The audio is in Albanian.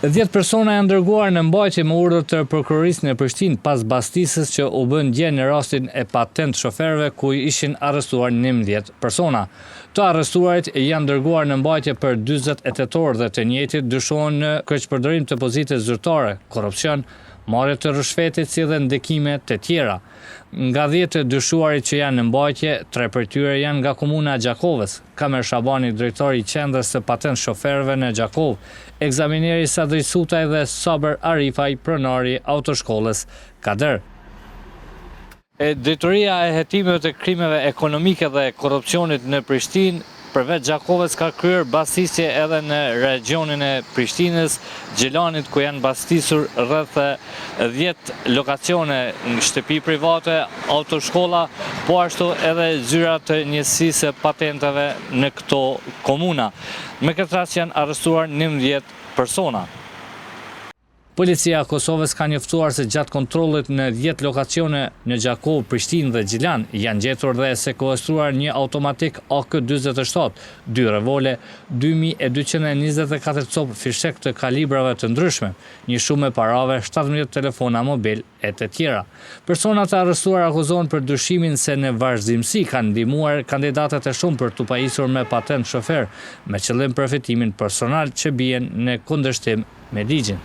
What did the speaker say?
Dhjetë persona janë dërguar në mbajtje me urdhër të Prokurorisë në Prishtinë pas bastisjes që u bë dje në rastin e patent shoferëve ku ishin arrestuar 11 persona. Të arrestuarit janë dërguar në mbajtje për 48 orë dhe të njëjtit dyshohen në keqpërdorim të pozitës zyrtare, korrupsion, marrje të ryshfetit si dhe ndikime të tjera. Nga 10 të dyshuarit që janë në mbajtje, tre prej tyre janë nga komuna e Gjakovës. Kamer Shabani, drejtor i Qendrës së Patent Shoferëve në Gjakovë, ekzamineri Sadri Sutaj dhe Saber Arifaj, pronar i Autoshkollës Kader. E Drejtoria e Hetimeve të Krimeve Ekonomike dhe Korrupsionit në Prishtinë, përveç Gjakovës ka kryer bastisje edhe në regjionin e Prishtinës, Gjilanit ku janë bastisur rreth 10 lokacione në shtëpi private, autoshkolla, po ashtu edhe zyra të njësisë së patentave në këto komuna. Me këtë rast janë arrestuar 11 persona. Policia e Kosovës ka njoftuar se gjatë kontrollit në 10 lokacione në Gjakovë, Prishtinë dhe Gjilan janë gjetur dhe sekuestruar një automatik AK-47, dy revole, 2224 copë fishek të kalibrave të ndryshme, një shumë e parave, 17 telefona mobil e të tjera. Personat e arrestuar akuzohen për dyshimin se në vazhdimësi kanë ndihmuar kandidatët e shumë për t'u pajisur me patent shofer, me qëllim përfitimin personal që bien në kundërshtim me ligjin.